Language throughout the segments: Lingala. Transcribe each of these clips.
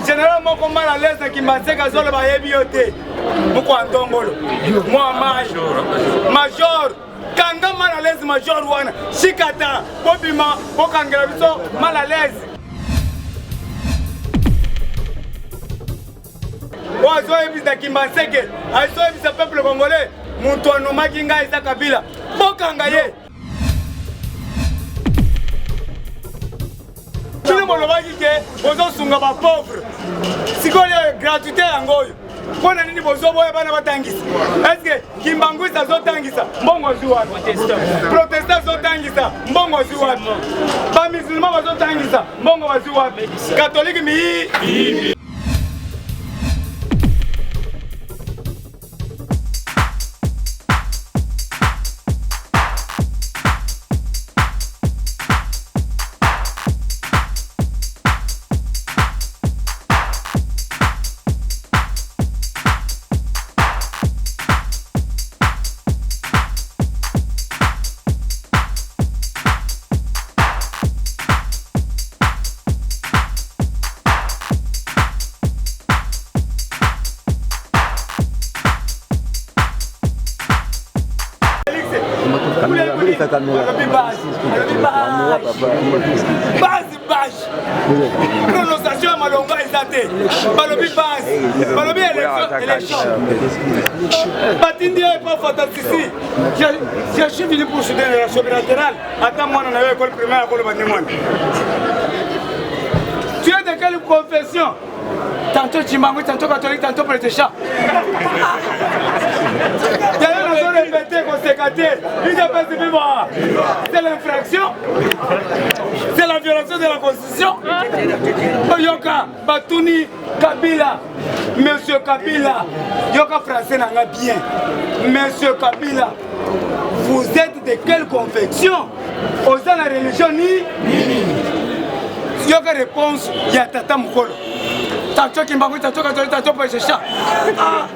Général moko mal à l'aise na Kimbanseke azoloba ayebi yo te. Mokwa Ndombolo. Mwa mai. Major kanga mal à l'aise major wana shikata bobima bokangela biso mal à l'aise. Oyo azoyebisa Kimbanseke, azoyebisa peuple congolais, moto anomaki ngai eza Kabila. Bokanga ye. Bino bolobaki ke bozosunga ba pauvre, sikoyo gratuité yango oyo mpo na nini bozoboya bana batangisa? Estce kimbanguiste azotangisa mbongo azwi wapi? Protestant azotangisa mbongo azwi wapi? Bamusulman bazotangisa mbongo bazwi wapi? Katolike miyibi. Base base prononciation ya malonga eza te balobi base balobi élection batindi ye epa fatasisi je suis venu pour soutenir la bilatérale ata mwana na yo école primaire akoloba nde mwana tu es de quelle confession? Tantôt Chimbangu, tantôt catholique, tantôt protestant. D'ailleurs, nous avons répété qu'on s'est gâté. UDPS viva. C'est l'infraction. C'est la violation de la Constitution. Yoka, Batuni, Kabila. Monsieur Kabila. Yoka français n'a bien. Monsieur Kabila, vous êtes de quelle confection? Oza la religion ni? Yoka réponse ya tata mokolo. Tantôt kimbangu, tantôt catholique, tantôt protestant. Ah.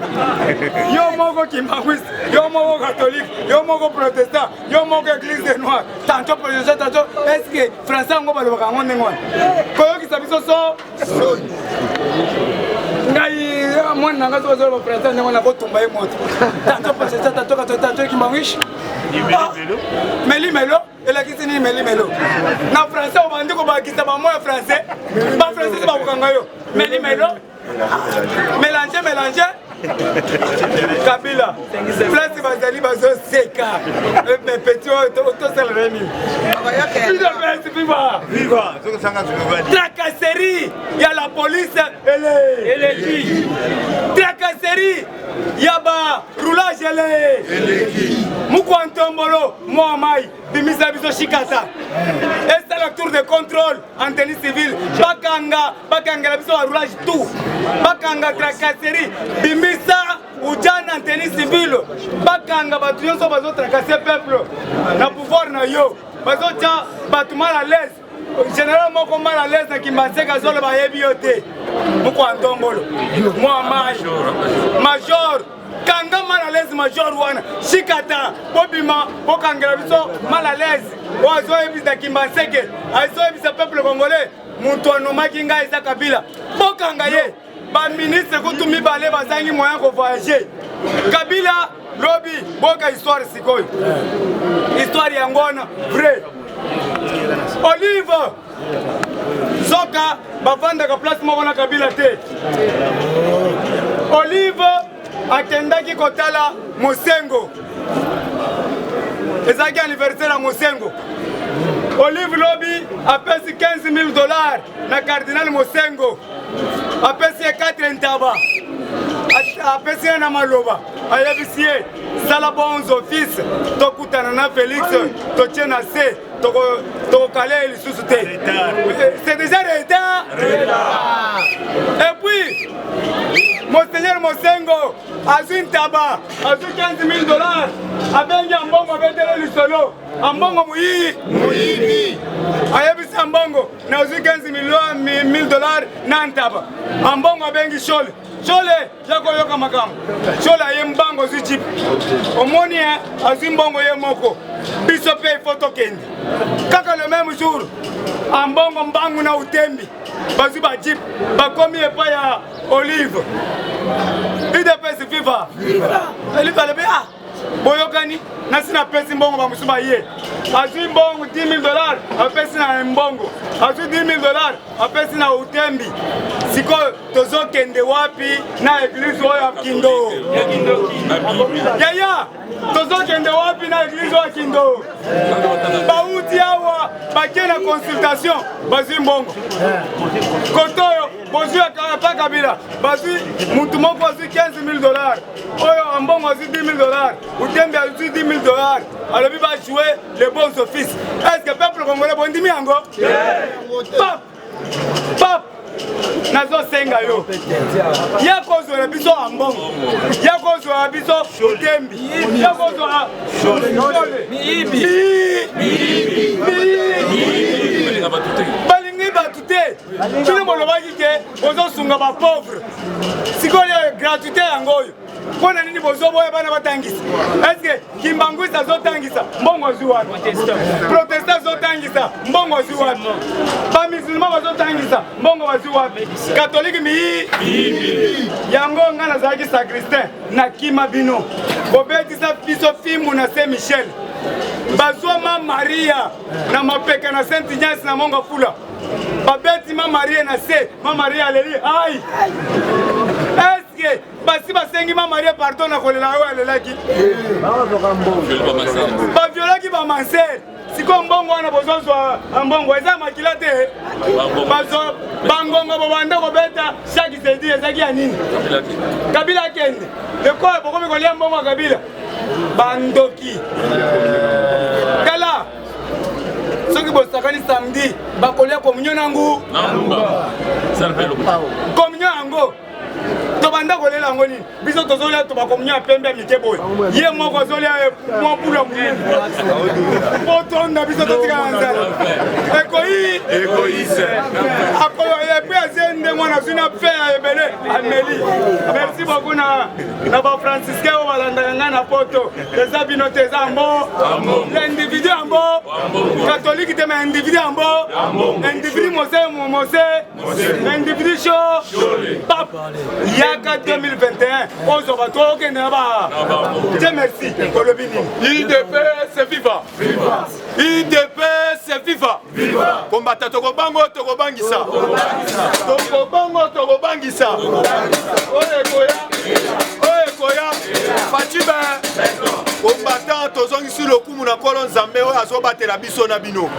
Yo moko kimbanguiste, yo moko catholique, yo moko protestant, yo moko église des noirs, tantôt protestant, tantôt. Est-ce que français yango balobaka yango ndenge wana? Koyokisa biso so soni. Ngai mwana na ngai soki azoloba français ndenge wana nakotumba ye moto. Tantôt protestant, tantôt catholique, tantôt kimbanguiste. Meli melo elakisi nini meli melo na français? Obandi kobakisa bamo ya français, bafrançais bakokanga yo. Meli melo, mélange mélange. Kabila place bazali bazoseka mais petit oyo tosala nini? Viva tracasserie ya la police eleki, tracasserie ya ba roulage eleki. Mukwa ntombolo mwa mai bimisa biso shikata esala tour de contrôle en tenue civile, bakanga bakangela biso ba roulage tout, bakanga tracasserie, bimisa ujana en tenue civile, bakanga bato nyonso bazotracasser peuple na pouvoir na yo, bazotya bato mal à l'aise. Général moko mal à l'aise na Kimbanseke azoloba ayebi yo te. Mokwa Ndombolo mwa mai major kanga mal à l'aise major wana shikata bobima bokangela biso mal à l'aise. Oyo azoyebisa Kimbanseke, azoyebisa peuple congolais, moto anomaki ngai eza Kabila. Bokanga ye. Baministre kutu mibale bazangi moyen kovoyage. Kabila lobi boka histoire sikoyo, histoire yango wana vrai. Olive soka bavandaka place moko na Kabila te. Olive akendaki kotala Mosengo, ezalaki anniversaire ya Mosengo. Olive lobi apesi 15 000 dollars na cardinal Mosengo, apesi ye 4 ntaba, apesi ye na maloba, ayebisi ye sala bons office, tokutana na Félix, totie na se, tokokale ye lisusu te. C'est déjà retard. Et puis monseigneur Mosengo azwi ntaba, azwi 15 000 dollars, abengi Ambongo, abetele lisolo. Ambongo moyibi. Ayebisi Ambongo nazwi 15 millions 1000 dollars na ntaba. Ambongo abengi Shole. Shole ya koyoka makambo. Shole aye mbango azwi jeep. Omoni hein, azwi mbongo ye moko. Biso pe il faut tokende. Kaka le même jour Ambongo mbangu na Utembi bazwi ba jeep bakomi epai ya Olive. UDPS viva. Olive alobi ah boyokani nasi napesi mbongo bamosusu baye azwi mbongo 10 000 dollars apesi na mbongo azwi 10 000 dollars apesi na utembi sikoyo tozokende wapi na eglize oyo ya kindo yaya tozokende wapi na eglize oyo ya kindo bauti awa bake na consultation bazwi mbongo kote oyo bozwi pa kabila bazwi mutu moko azwi 15 000 dollars oyo ambongo azwi 10 000 dollars utembi azwi 10 000 dollars alobi ba jouer les bons offices est ce que peuple congolais bondimi yango pap pap nazosenga yo ya kozwela biso ambongo ya kozwela biso utembi ya kozwela miyibi balingi bato te bino bolobaki ke bozosunga bapauvre sikoyo gratuité yango oyo mpo na nini bozoboya bana batangisa estce kimbanguisi azotangisa mbongo azwi wapi protestant azotangisa mbongo azwi wapi bamusulman bazotangisa mbongo bazwi wapi katolike miyi yango ngai nazalaki sacristain nakima bino bobetisa biso fimbu na saint michel bazwa ma maria na mapeka na saint ignace na monga fula babeti ma marie na se ma marie aleli ai eske basi basengi ma marie pardon na kolela oyo alelaki baviolaki bamansere sikoyo mbongo wana bozozwa mbongo eza makila te bazwa bangongo bobanda kobeta chaque jeudi ezalaki ya nini kabila akende ekoyo bokomi kolia mbongo ya kabila bandoki tala soki bosakani samedi bakolia komunio na ngu komunio yango tobanda kolela yango nini biso tozolia to bakomunio ya pembe ya mike boye ye moko azolia mwa bulu ya monene po tonda biso totika na nzala ekoyi epuis azie ndenge wana azwi na fe ya ebele ameli merci beaucoup na na bafranciscain oyo balandaka ngai na poto eza bino te eza ambo individu ambo catholique te ma individu ambo individu mose mose individu sho pape yaka 2021 ozwa bato okende na ba te merci olobi nini idps viva idps viva kombata tokobango tokobangisa tokobango tokobangisa oyo ekoya oyo ekoya facibe combattant tozongisi lokumu na nkolo nzambe oyo azobatela biso na bino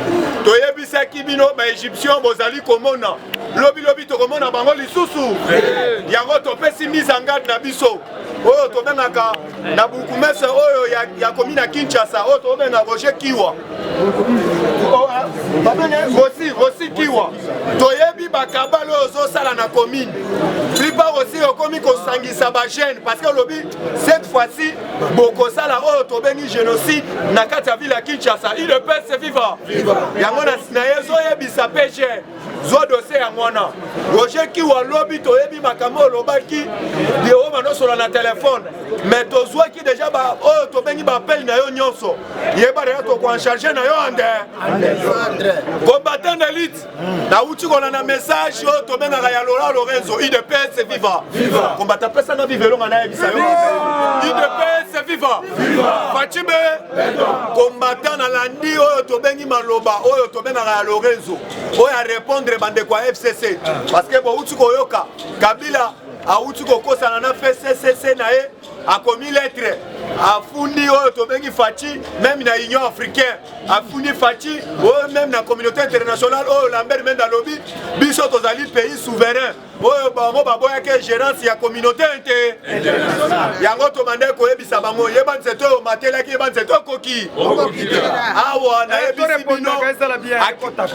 toyebisaki bino baegyptien bozali komona lobilobi tokomona bango lisusu yango topesi mise en garde na biso oyo tobengaka na bourgmestre oyo ya, ya komi na Kinshasa oyo tobenga Roger Kiwa oh, ah, babenge Rosi Rosi Kiwa toyebi bakabale oyo ozosala na commune plupart aussi okomi kosangisa bajeune parce que olobi cette fois-ci bokosala oyo tobengi génocide na kati ya ville ya Kinshasa udps viva yango na ye ezoyebisa pg zwa dossier yango wana roger kiwa lobi toyebi makambo olobaki deo banosola na telefone mais tozwaki deja oyo tobengi baapele na yo nyonso yeba deja tokoencharge na yo ande combattant d'élite nauti kolanda message oyo tobengaka ya lola lorenzo udps viva combattant pesanga vive elonga nayebisa yo udps viva facibe combattant nalandi oyo tobengi maloba oyo tobengaka ya lorenzo oyo arépondre bandeko ya fcc parce que bouti koyoka kabila awuti kokosana na fccc na ye akomi lettre afundi oyo tobengi faci meme na union africaine afundi faci oyo meme na communauté internationale oyo lambert mende alobi biso tozali pays souverain oyo bango baboyaki gérance ya communauté inte yango tobandaki koyebisa bango yeba nzete oyo omatelaki yeba nzete okoki awa nayebisi bino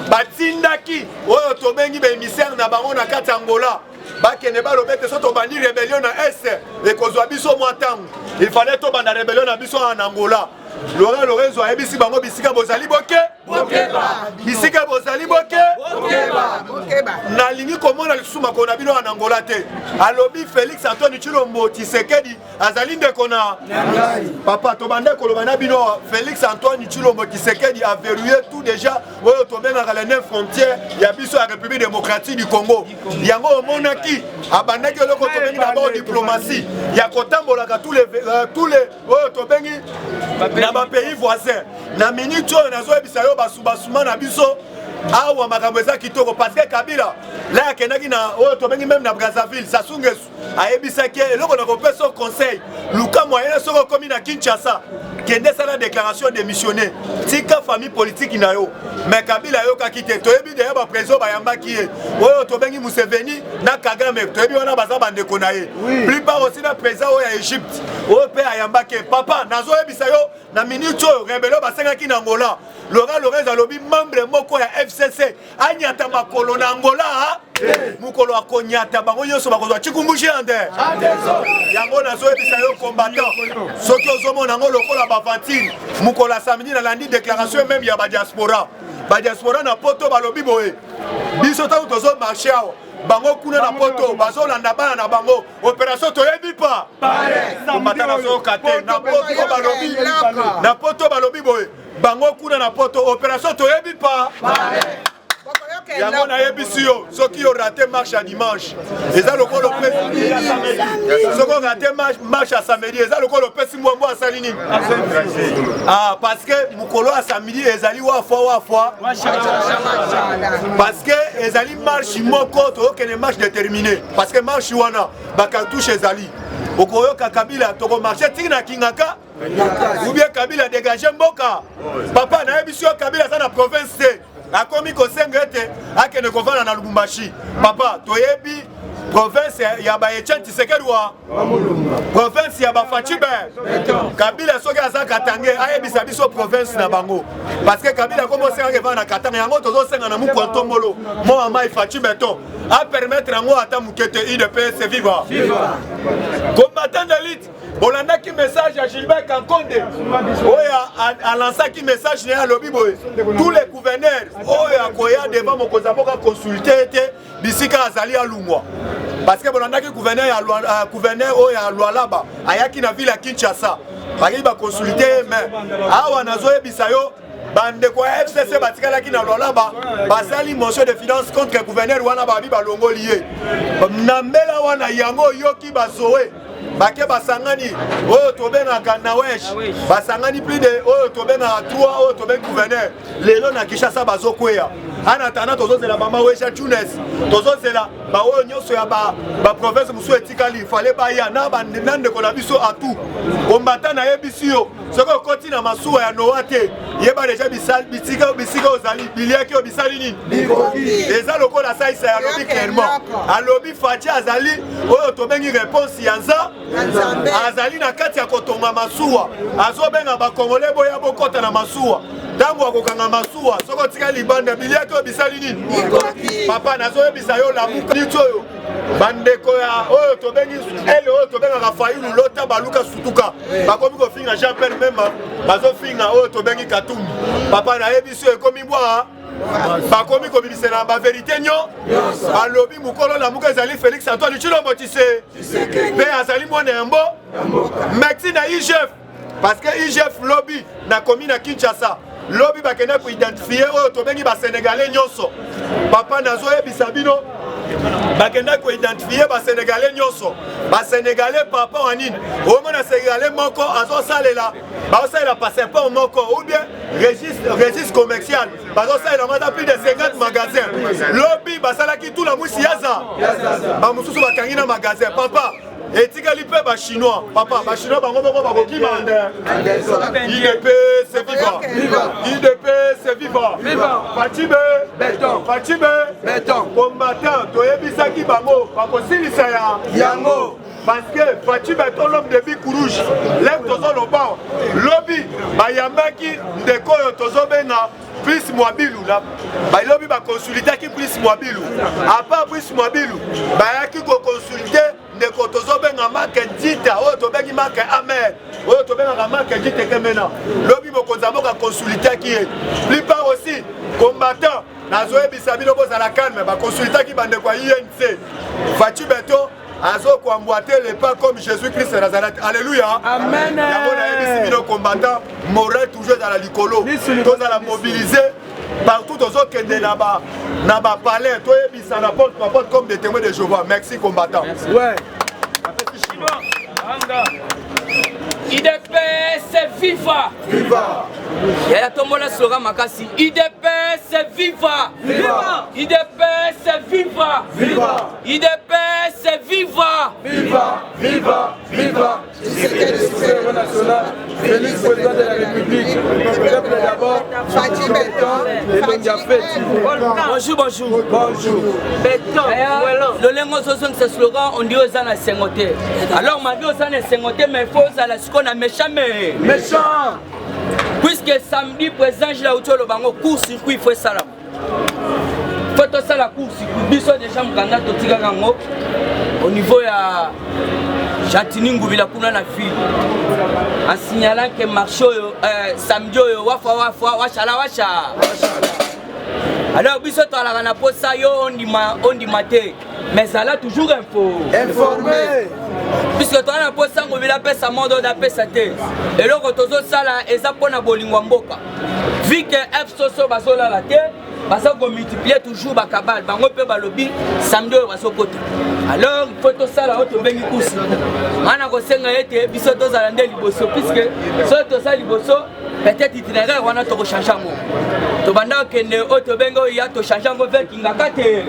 batindaki oyo tobengi baémissaire na bango na kati ya angola bakende baloba ete so tobandi rébellion na est ekozwa biso mwa ntango il fallait tobanda rébellion na biso na angola. Laurent Lorenzo ayebisi bango bisika bozali boke bisika bozali boke. Nalingi komona lisusu makolo na bino ya Angola te. Alobi Félix Antoine Tshilombo Tshisekedi azali ndeko na papa. Tobanda koloba na bino, Félix Antoine Tshilombo Tshisekedi a verrouillé tout déjà oyo tobengaka les neuf frontières ya biso ya République démocratique du Congo. Yango omonaki abandaki eloko tobengi d'abord diplomatie ya kotambolaka tous les oyo tobengi na bapays voisin. Na minute oyo nazoyebisa yo, basubasuma na biso awa, makambo eza kitoko, parce que Kabila la akendaki na oyo tobengi même na Brazzaville. Sassou Nguesso ayebisaki ye eloko na kopesa conseil: luka moyen, soki okomi na Kinshasa, kende sala déclaration, démissionner, tika famille politique na yo. Mais Kabila ayokaki te. Toyebi deya baprésident bayambaki ye, oyo tobengi Museveni na Kagame, toyebi wana baza bandeko na ye. Plupart aussi na président oyo ya Égypte oyo mpe ayambaki ye. Papa, nazoyebisa yo, na minute oyo, rébellion basengaki na Angola, Laurent Lorenz alobi membre moko ya FCC anyata makolo na Angola. Mokolo akonyata, bango nyonso bakozwa cikumbushi ande. Yango nazoyebisa yo, combattant, soki ozomona yango lokola baventure, mokolo ya samedi nalandi déclaration même ya badiaspora. Badiaspora na Poto balobi boye: biso ntango tozomarche awa, bango kuna na Poto bazolanda bana na bango. Opération toyebi pa combattant, nazoyoka te. Na Poto balobi, na Poto balobi boye, bango kuna na Poto, opération toyebi pa. Yango nayebisi yo, soki yo rate marche ya dimanche, eza lokola opesi ya samedi. Soki orate marche ya samedi, eza lokola opesi mbwambwa asali nini. Ah, parce que mokolo ya samedi ezali wafwa wafwa, parce que ezali marche moko tokokende, marche déterminé, parce que marche wana bacartouche ezali. Okoyoka Kabila, tokomarche tiki na Kingaka ou bien Kabila dégage mboka. Papa, nayebisi yo, Kabila aza na province te, akomi kosenga ete akende kovanda na Lubumbashi. Papa, toyebi province ya ba Etienne Tshisekedi wa province ya baFatshi be. Kabila soki aza Katanga, ayebisa biso province na bango, parce que Kabila komi osengaka evanda na Katanga. Yango tozosenga na mukwa ntombolo mo amai Fatshi Béton apermettre yango ata moke te. UDPS viva! Combattant d'élite, bolandaki message ya Gilbert Kankonde oyo alansaki message na ye. Alobi boye: tous les gouverneurs oyo akoya devant mokonzi ya mboka, consulte ete bisika azali, alungwa. Parce que bolandaki gouverneur oyo ya Lualaba ayaki na ville ya Kinshasa, bakei baconsulte ye. Mais awa nazoyebisa yo, bandeko ya FCC batikalaki na Lualaba, basali motion de finance contre gouverneur wana, babi balongoli ye na mbela wana. Yango oyoki bazoe bake basangani oyo tobengaka nawesh, basangani plus de oyo tobengaka 3 oyo tobengi gouverneur. Lelo na Kinshasa bazokweya. Ana tana tozozela mama Wesha Tunes, tozozela baoyo nyonso ya baprovince mosusu etikali fale baya na ndeko na biso atu kombata. Nayebisi yo, soki okoti na masuwa ya Noa te, yeba deja bisika ozali, biliaki oyo bisali nini. Eza lokola Saisa alobi clairement, alobi Fatshi azali oyo tobengi réponse ya Nzambe, azali na kati ya kotonga masuwa, azobenga bakongole boya bokɔta na masuwa. Ntango akokanga masuwa, soki otika libanda, biliaki oyo bisali nini. Papa, nazoyebisa yo, lamuka niti oyo bandeko ya oyo tobengi ele oyo tobengaka Fayulu, lota baluka sutuka, bakomi kofinga Jean Pierre Bemba, bazofinga oyo tobengi Katumbi. Papa, nayebi so ekomi bwa bakomi kobimisela bavérité nyo. Balobi mokolo Lamuka ezali Félix Antoine Tshilombo Tshise mpe azali mwana yambo. Merci na IGF, parce que IGF lobi nakomi na Kinshasa, lobi bakende koidentifie oyo tobengi basénégalais nyonso. Papa, nazoyebisa bino, bakende koidentifie basénégalais nyonso. Basénégalais, papa, wa nini? Omona Sénégalais moko azosalela, bazosalela passeport moko ou bien registre commercial, bazosalela ngo ata plus de 50 magasin. Lobi basalaki tula mwisi yaza, bamosusu bakangi na magasin. Papa, etikali mpe bachinois. Papa, bachinois bango moko bakokima nde. UDPS viva! UDPS viva! Fatshi be, Fatshi be! Combattant, toyebisaki bango bakosilisa ya yango. Parce que Fatshi Béton, l'homme de bic rouge, leve tozoloba, lobi bayambaki ndeko oyo tozobenga Prince Mwabilu. Na balobi baconsultaki Prince Mwabilu. Apa Prince Mwabilu, bayaki koconsulte ndeko tozobenga Make Nzita, oyo tobengi Make Amer, oyo tobengaka. Toyebisaka Marc Jitekemena, lobi mokonzi ya mboka consultaki ye. Plupart aussi combattant, nazoyebisa bino bozala calme, baconsultaki bandeko ya UNC. Fatshi Beton azokoemboite le pas comme Jésus Christ de Nazareth. Alléluia. Amen. Yango nayebisi bino combattant, moral toujours ezala likolo, tozala mobilisé partout, tozokende na ba na ba palais, toyebisa na porte par porte comme des témoins de Jéhovah. Merci combattant. Ouais. UDPS viva! Viva! Yaya tombola slogan makasi. UDPS viva! Viva! UDPS viva! Viva! UDPS viva! Viva! Viva! Viva! Tshisekedi, succès national, Félix, président de la République, peuple d'abord, Fatshi Beton, Elongi ya feti. Bonjour, bonjour. Bonjour. Yaya, lolenge ozozongisa slogan, on dirait oza na esengo te. Alors mabe oza na esengo te, mais faut ozala sikoyo na méchant mais Méchant! Puisque samedi président Gilles auti oloba yango, court circuit faut esalama, faut tosala court circuit. Biso déjà mokanda totikaka yango au niveau ya Gentiny Ngubila kuna na ville, en signalant que marché oyo samedi oyo wafa wafa washala washa. Alors biso toalaka na posa yo ondima ondima te, mais zala toujours info Informé! Puisque toza na posa Ngobila apesa mot d'ordre, apesa te. Eloko tozosala eza mpona bolingo ya mboka, vu que FCC bazolala te, baza komultiplier toujours bakabale. Bango mpe balobi samedi oyo bazokota. Alors il faut tosala oyo tobengi kusi. Nga na kosenga ete biso tozala nde liboso, puisque soki toza liboso, peut-être itinéraire wana tokochange yango. Tobanda kokende oyo tobengi oyo ya tochange yango vers Kingaka te,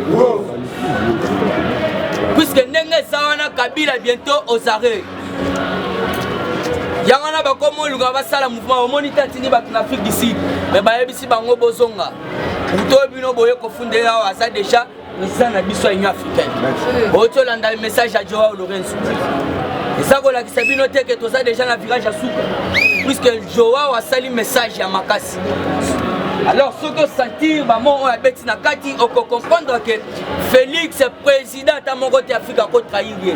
puisque ndenge eza wana, Kabila bientôt aux arrêts. Yango wana bakoma oluka basala mouvement. Omoni te, atindi bato na Afrique du Sud, mais bayebisi bango bozonga. Moto oyo bino boye kofunda ye awa aza déjà président na biso ya Union africaine. Oti olanda message ya Joao Lorenzo, eza kolakisa bino te ke toza déjà na virage ya suka, puisque Joao asali message ya makasi. Alors soki osentir bamo oyo abeti na kati, okocomprendre ke Félix président ata moko te Afrique akotrahir ye,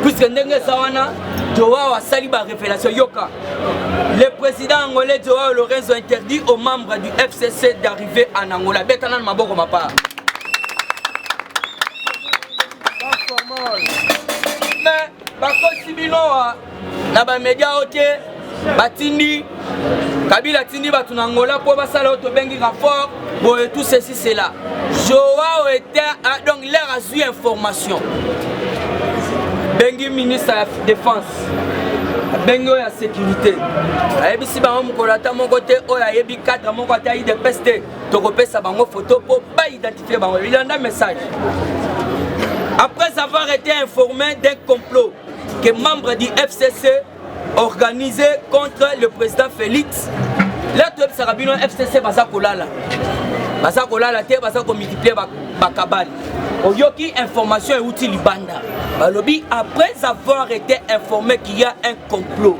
puisque ndenge eza wana, Joao asali barévélation. Yoka: le président angolais Joao Lorenzo interdit aux membres du FCC d'arriver en Angola. Beta nanu maboko mapaa. Mais bakosi bino awa na bamedia oyo te. Batindi Kabila, atindi bato na Angola mpo basala oyo tobengi renfort boye, tout ceci cela. Joao était ah, donc l'air azwi information, bengi ministre ya défense, abengi oyo ya sécurité, ayebisi bango mokolo ata moko te oyo ayebi cadre moko ata UDPS te, tokopesa bango photo mpo baidentifie bango. Ilanda message: après avoir été informé d'un complot que membre du FCC organisé contre le président Félix. Là toyebisaka bino, FCC baza kolala, baza kolala te, baza komultiplier bakabale. Oyoki information euti libanda, balobi après avoir été informé qu'il y a un complot.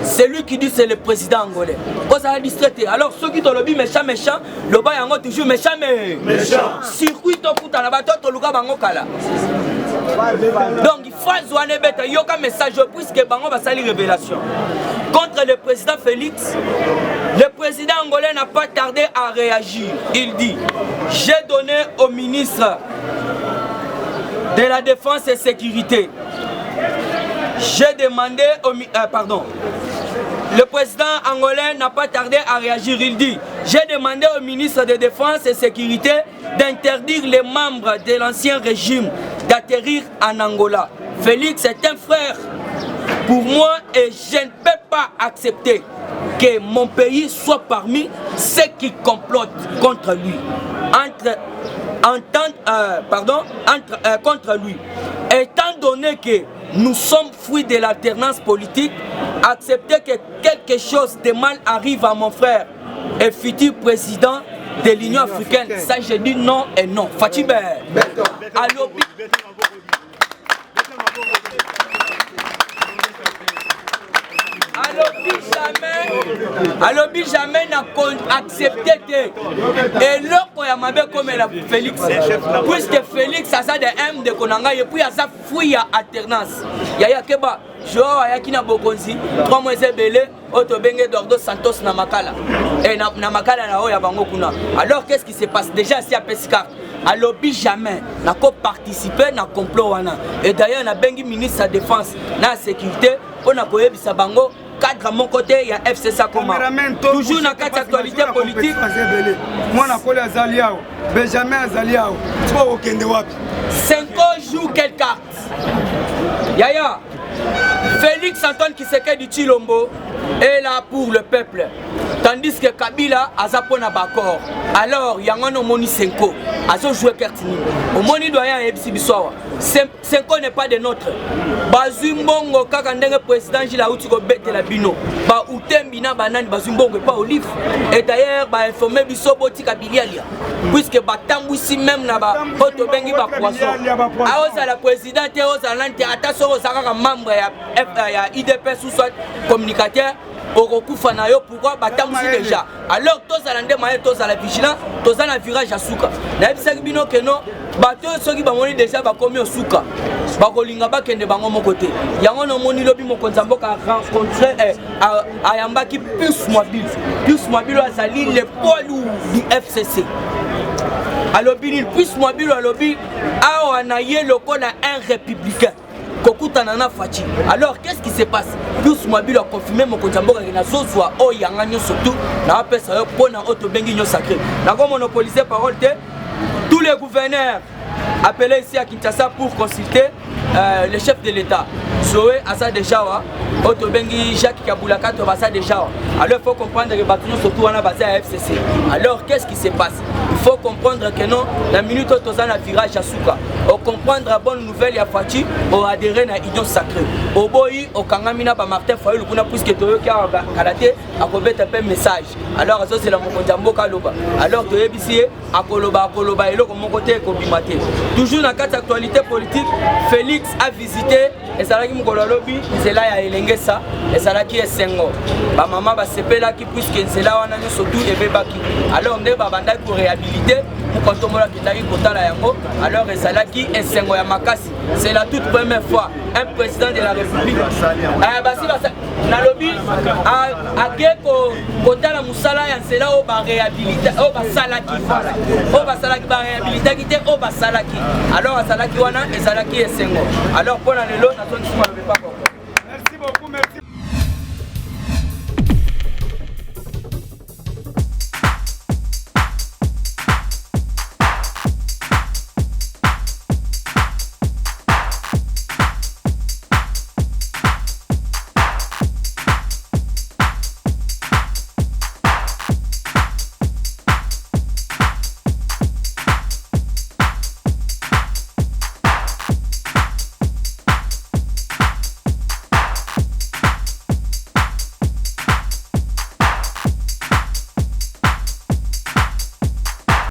Celui qui dit, c'est le président angolais. Ozala distrait te. Alors soki tolobi méchant méchant, loba yango toujours méchant mais méchant. Circuit tokutana bato toluka bango kala. Donc phrase wana ebeta. Yoka message oyo, puisque bango basali révélation contre le président Félix. Le président angolais n'a pas tardé à réagir. Il dit: j'ai donné au ministre de la Défense et Sécurité, j'ai demandé au pardon, le président angolais n'a pas tardé à réagir. Il dit: j'ai demandé au ministre de Défense et Sécurité d'interdire les membres de l'ancien régime d'atterrir en Angola. Félix est un frère pour moi et je ne peux pas accepter que mon pays soit parmi ceux qui complotent contre lui. Entre, entendre, pardon, entre, contre lui. Étant donné que nous sommes fruits de l'alternance politique, accepter que quelque chose de mal arrive à mon frère et futur président de l'Union africaine, ça je dis non et non. Fatshi alobi. Alobi jamais, alobi jamais na accepte te eloko ya mabe ekomela Félix, puisque Félix aza de m ndeko na ngai, epuis aza fruit ya alternance. Yaya keba, Joao ayaki na bokonzi 3 mois eza ebele, oyo tobenge Eduardo Santos na Makala, e, na Makala na oyo ya bango kuna. Alors qu'est-ce qui se passe? Déjà asi apesi carte, alobi jamais nako participer na complot wana. Et d'ailleurs nabengi ministre ya défense na ya sécurité mpo na koyebisa bango cadre moko te ya FCC akoma. Toujours na kati actualité politique, mwana koli azali awa, Benjamin azali awa, po okende wapi? Cinco joue quelle carte? Yaya, Félix Antoine Tshisekedi Tshilombo est là pour le peuple, tandis que Kabila aza pona baccord. Alors yango wana omoni Senko azo jouer carte nini? Omoni doyen ayebisi biso awa, Senko n'est pas de notre. Bazwi mbongo kaka ndenge président Gilles auti kobetela bino, ba Utembi na banani bazwi mbongo epa Olive. Et d'ailleurs ba informer biso botika bilialia, puisque batambwisi même na ba oyo tobengi ba poisson. Aozala président te, ozala nani te, ata soki oza kaka membre ya ya UDPS ou soit communicateur, okokufa na yo. Pourquoi batambwisi déjà? Alors tozala nde maye, tozala vigilant, toza na virage ya suka. Nayebisaki bino keno bato oyo soki bamoni deja bakomi osuka, bakolinga bakende bango moko te. Yango nomoni lobi mokonzi ya mboka rencontre, ayambaki Pius Mwabilu. Pius Mwabilu azali le poids lourd du FCC. Alobi nini Pius Mwabilu? Alobi awa na ye lokola un républicain kokutana na Fatshi. Alors qu'est-ce qui se passe? Pius Mwabilu aconfirme mokonzi ya mboka ke nazozwa oyo yanga nyonso tu naapesa yo mpona oyo tobengi nyo sacré. Nakomonopolise parole te. Tous les gouverneurs appelés ici à Kinshasa pour consulter le chef de l'État. Zoé aza déjà wa, oyo tobengi Jacques Kabulakato baza déjà wa. Alors il faut comprendre que bato nyonso tu wana baza ya FCC. Alors qu'est-ce qui se passe? Il faut comprendre que non, na minute oyo toza na virage ya suka. Ocomprendre bonne nouvelle ya Fatshi, oadhéré na union sacrée. Oboyi, okangami na ba Martin Fayulu kuna, puisque toyoki awa kala te akobeta mpe message. Alors azozela mokonzi ya mboka aloba. Alors toyebisi ye akoloba, akoloba eloko moko te ekobima te. Toujours na kati actualité politique, Félix a visité, ezalaki mokolo alobi, nzela ya Elengesa. Ezalaki esengo, bamama basepelaki, puisque nzela wana nyonso tu ebebaki. Alors nde babandaki koréhabilite, mokontomolo akendaki kotala yango. Alors ezalaki esengo ya makasi, c'est la toute première fois un président de la République, basi nalobi ake kotala mosala ya nzela oyo baréhabilite, oyo basalaki, oyo basalaki, baréhabilitaki te, oyo basalaki. Alors azalaki wana, ezalaki esengo. Alors mpo na lelo nazongisi maloba epa koko. Merci beaucoup, merci.